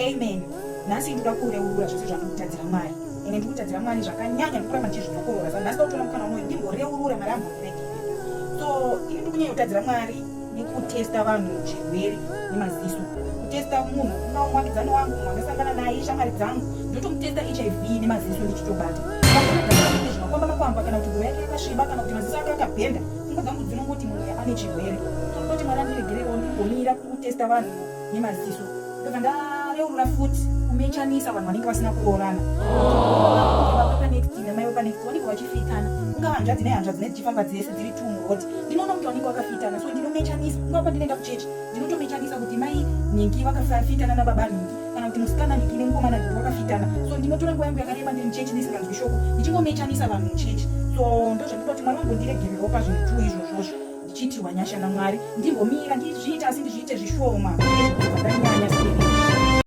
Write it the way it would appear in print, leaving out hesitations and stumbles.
Amen. Nhasi ndoda kureurura zvese zvandikutadzira Mwari. Ende ndikutadzira Mwari zvakanyanya ndikuramba ndichizvidzokorora. Saka nhasi ndakutora mukana unoyu ndimboreurura Mwari ambondiregerera. So ini ndikunyanya kutadzira Mwari nekutesta vanhu chirwere nemaziso. Kutesta munhu unga muvakidzani wangu munhu wandasangana naye shamwari dzangu ndotomutesta HIV nemaziso ndichitobata. Zvimakwamba makwamba kana kuti nguva yake yakasviba kana kuti maziso ake akabhenda. Pfungwa dzangu dzinongoti munhu ane chirwere. Ndoti Mwari andiregererewo ndimbomira kutesta vanhu nemaziso. Ndobva ndareurura futi kumechanisa vanhu vanenge vasina kuroorana. Baba panext namai vepanext vanenge vachifitana. Ungava hanzvadzi nehanzvadzi nedzichifamba dzese dziri two muroad. Ndinoona kuti vanenge vakafitana so ndinomechanisa. Ungava pandinoenda kuchechi ndinotomechanisa kuti mai nhingi vakafitana nababa nhingi kana kuti musikana nhingi nemukomana nhingi vakafitana. So ndinotora nguva yangu yakareba ndiri muchechi ndisinganzwi shoko ndichingomechanisa vanhu muchechi. So ndozvandinoda kuti Mwari vambondiregererewo pazvinhu two izvozvozvo. Ndichiitirwa nyasha naMwari ndimbomira ndizviite asi ndizviite zvishoma kwete zvekubva ndanyanya stereki.